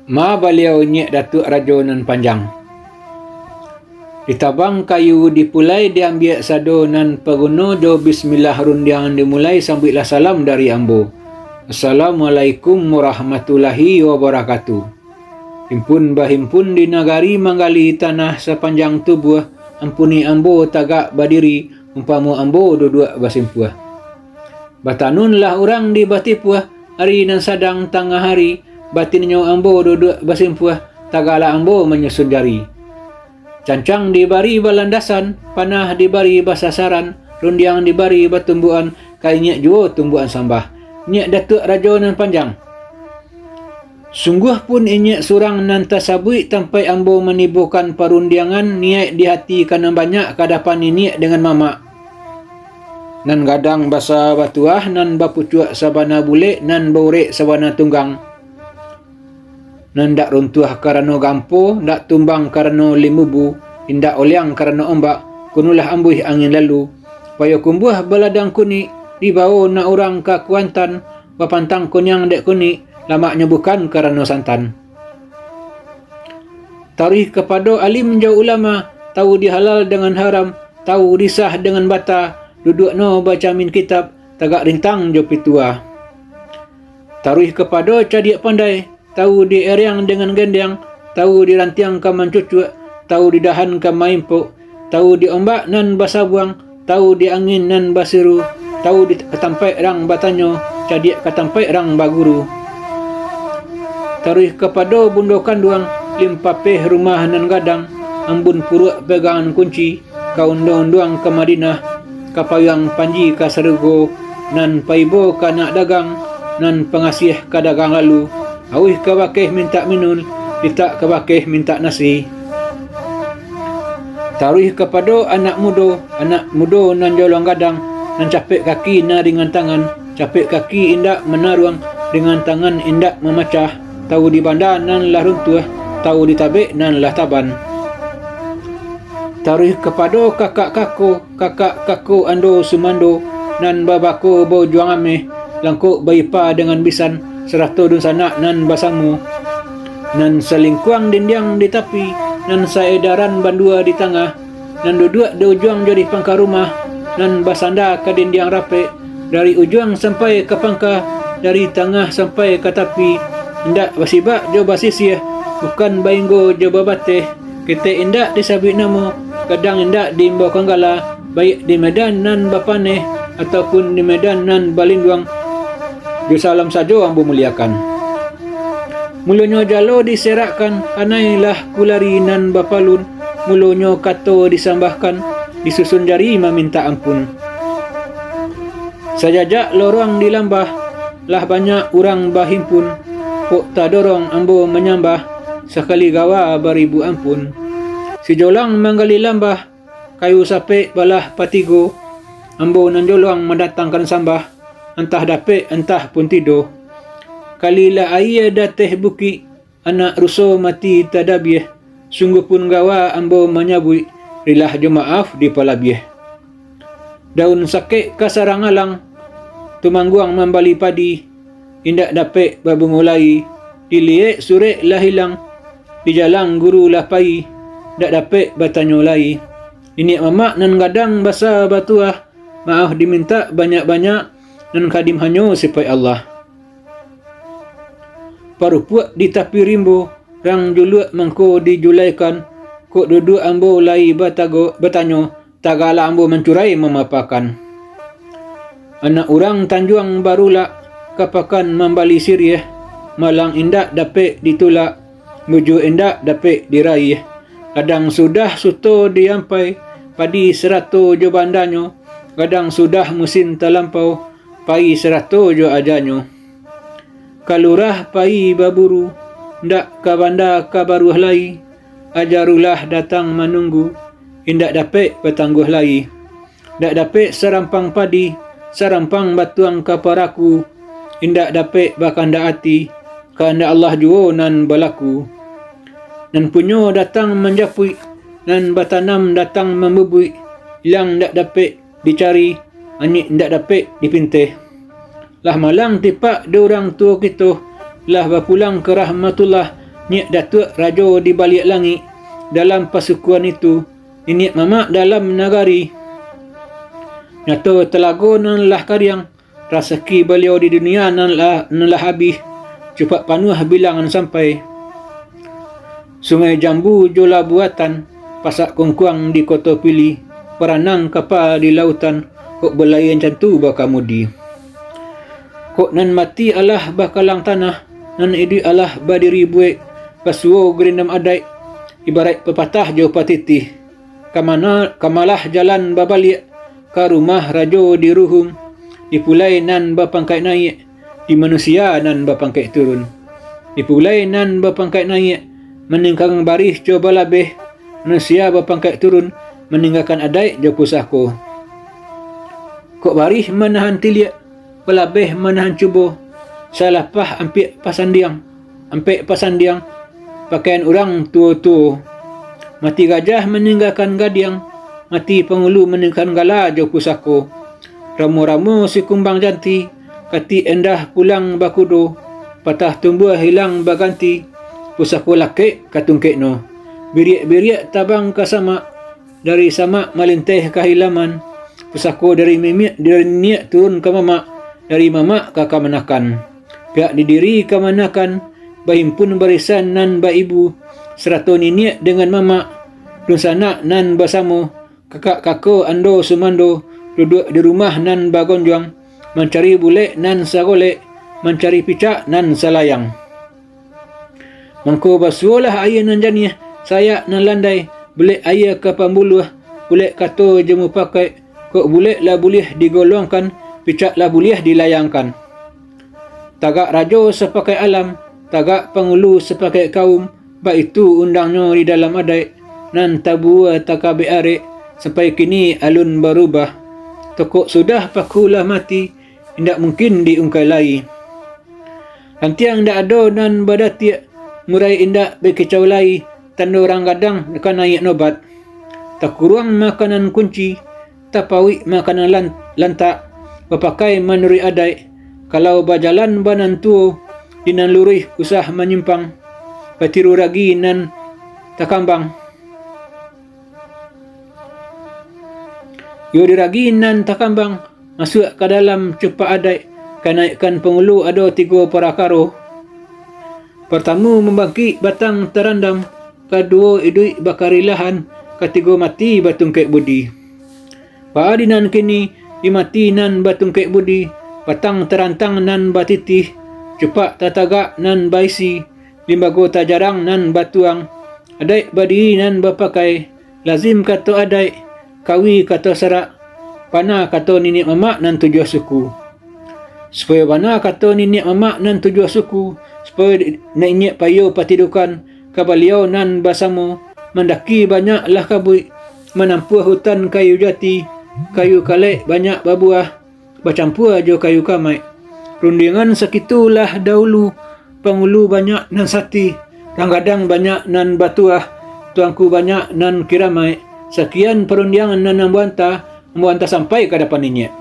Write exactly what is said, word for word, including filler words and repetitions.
Ma baliau inyiak Datuak Rajo Nan Panjang. Ditabang kayu dipulai diambiak sado nan paguno jo bismillah rundiang dimulai sambuiklah salam dari ambo. Assalamualaikum warahmatullahi wabarakatuh. Himpun bahimpun di nagari manggali tanah sapanjang tubuah, ampuni ambo tagak badiri, umpamo ambo duduak basimpuah. Batanunlah urang di batipuah, ari nan sadang tangah ari, batinnyo ambo duduak basimpuah, tagaklah ambo manyusun jari. Cancang dibari balandasan, panah dibari basasaran, rundiang dibari batumbukan, ka inyiak juo tumbukan sambah. Inyiak Datuak Rajo Nan Panjang. Sungguah pun inyiak surang nan tasabuik tampaik ambo manibokan parundiangan niaik di hati ka nan banyak ka dapan niniak dengan mamak. Nan gadang basa batuah, nan bapucuak sabana bulek, nan baurek sabana tunggang. Nan dak runtuah karano gampo, dak tumbang karano limbubu, indak oliang karano ombak, kunulah ambuih angin lalu. Payokumbuah baladang kunik, dibawo nak urang ka Kuantan, bapantang kuniang dek kunik, lamaknyo bukan karano santan. Taruih kapado alim jo ulama, tahu di halal dengan haram, tahu di sah dengan bata, duduak no bacamin kitab, tagak rintang jo pitua. Taruih kapado cadiak pandai, tahu di eriang dengan gendiang, tahu di rantiang ka mancucuak, tahu di dahan ka maimpok, tahu di ombak nan basabuang, tahu di angin nan basiru, tahu di tampaik rang batanyo, cadiak ka tampaik rang baguru. Taruih kapado bundo kanduang, limpapeh rumah nan gadang, ambun puruak pegangan kunci, ka unduang-unduang ka Madinah, ka payuang panji ka sarugo, nan paibo ka nak dagang, nan pangasiah ka dagang lalu, auih ka bakeh mintak minun, litak ka bakeh mintak nasi. Taruih kapado anak mudo, anak mudo nan jolong gadang, nan capek kaki nan ringan tangan, capek kaki indak manaruang, ringan tangan indak mamacah, tahu di banda nan lah runtuah, tahu di tabek nan lah taban. Taruih kapado kakak kako, kakak kako ando sumando, nan babako baujuang ameh, langkok baipa dengan bisan, sarato dunsanak nan basamo. Nan salingkuang dindiang di tapi, nan saedaran bandua di tangah, nan duduak di ujuang jadih pangka rumah, nan basanda ka dindiang rapek, dari ujuang sampai ka pangka, dari tangah sampai ka tapi, indak basibak jo basisiah, bukan bainggo jo babateh, ketek indak disabuik namo, gadang indak diimbaukan gala, baiak di medan nan bapaneh, ataupun di medan nan balinduang, jo salam sajo ambo muliakan. Mulonyo jalo diserakkan, anailah kulari nan bapalun, mulonyo kato disambahkan, disusun jari mamintak ampun. Sajajak lorong di lambah, lah banyak urang bahimpun, kok tadorong ambo manyambah, sakali gawa baribu ampun. Sijolang manggali lambah, kayu sapek balah patigo, ambo nan joloang mandatangkan sambah, antah dapek, antah pun tido. Kalilah aia dateh bukik, anak ruso mati tadabiah, sungguah pun gawa ambo manyabuik, rilah jo maaf dipalabiah. Daun sakek ka sarang alang, tumangguang mambali padi, indak dapek babungo lai, diliek surek lah ilang, di jalang guru lah pai, indak dapek batanyo lai. Niniak mamak nan gadang basa batuah, maaf dimintak banyak-banyak, nan kadim hanyo sipaik Allah. Parupuak di tapi rimbo, rang juluak mangko dijulaikan, kok duduak ambo lai batago-, batanyo, tagaklah ambo mancurai mamapakan. Anak urang Tanjuang Barulak, ka pakan mambali siriah, malang indak dapek ditulak, bujua indak dapek diraih. Kadang sudah suto diampai, padi sarato jo bandanyo, kadang sudah musim talampau, pai sarato jo ajanyo. Ka lurah pai baburu, ndak ka banda ka baruah lai, aja rulah datang manunggu, indak dapek batangguah lai. Ndak dapek sarampang padi, sarampang batuang ka paraku, indak dapek bakandak ati, kandak Allah juo nan balaku. Nan punyo datang manjapuik, nan batanam datang mambubuik, ilang ndak dapek dicari, anyuik indak dapek dipinteh. Lah malang tipak di urang tuo kito, lah bapulang ka rahmatullah, Niniak Datuak Rajo di baliak langik, dalam pasukuan itu, niniak mamak dalam nagari. Nyato talago nan lah kariang, rasaki baliau di dunia nan lah, nan lah abih, cupak panuah bilangan sampai. Sungai Jambu jo Labuatan, pasak kungkuang di Koto Pili, paranang kapa di lautan, kok balayia macam tu bakamudi. Kok nan mati alah bakalang tanah, nan iduik alah badiri buek, basuo gurindam adaik, ibaraik papatah jo patitih. Ka mana, ka malah jalan babaliak, ka rumah rajo di Ruhum, dipulai nan bapangkaik naiak, di manusia nan bapangkaik turun. Dipulai nan bapangkaik naiak, maninggang barih jo balabeh, manusia bapangkaik turun, maninggakan adaik jo pusako. Kok barih manahan tiliak, balabeh manahan cubo, salapah ampek pasandiang, ampek pasandiang, pakaian urang tuo-tuo. Mati gajah maninggakan gadiang, mati pangulu maninggakan gala jo pusako. Ramo-ramo sikumbang janti, katik endah pulang bakudo, patah tumbuah hilang baganti, pusako lakek ka tungkekno. Biriak-biriak tabang ka samak, dari samak malinteh ka hilaman, pusako dari mimiak, dari niniak turun ka mamak, dari mamak ka kamanakan. Pihak di diri kamanakan, bahimpun barisan nan baibu, sarato niniak dengan mamak, dunsanak nan basamo, kakak kako ando sumando, duduak di rumah nan bagonjuang, mancari bulek nan sagolek, mancari picak nan salayang. Mangko basuolah aia nan janiah, sayak nan landai, bulek aia ka pambuluah, bulek kato jo mupakaik, kok bulek lah buliah digolongkan, picak lah buliah dilayangkan. Tagak rajo sapakaik alam, tagak pangulu sapakaik kaum, baitu undangnyo di dalam adaik, nan tabua takabek arek, sampai kini alun barubah. Tokok sudah paku lah mati, indak mungkin diungkai lai. Lantiang indak ado nan badatiak, murai indak bakicau lai, tando urang gadang ka naiak nobat. Takuruang makanan kunci, tapauik makanan lan-, lantak, bapakai manuruik adaik, kalau bajalan ba nan tuo, di nan luruih usah manyimpang, batiru ragi nan takambang. Iyo diragi nan takambang, masuak ka dalam cupak adaik, ka naikkan pangulu ado tigo parakaro. Partamo mambangkik batang tarandam, kaduo iduik bakarilahan, katigo mati batungkek budi. Baa di nan kini, di mati nan batungkek budi, batang tarantang nan batitih, cupak tatagak nan baisi, limbago tajarang nan batuang, adaik badiri nan bapakai, lazim kato adaik, kawi kato sarak, bana kato niniak mamak nan tujuah suku. Supayo bana kato niniak mamak nan tujuah suku, supayo di-, niniak payo patidokan ka baliau nan basamo, mandaki banyak lah kabuik, manampuah hutan kayu jati, kayu kalek banyak babuah, bacampua jo kayu kamaik. Rundiangan sakitu lah daulu, pangulu banyak nan sati, ranggadang banyak nan batuah, tuangku banyak nan kiramaik. Sakian parundiangan nan ambo anta, ambo anta sampai ka dapan niniak.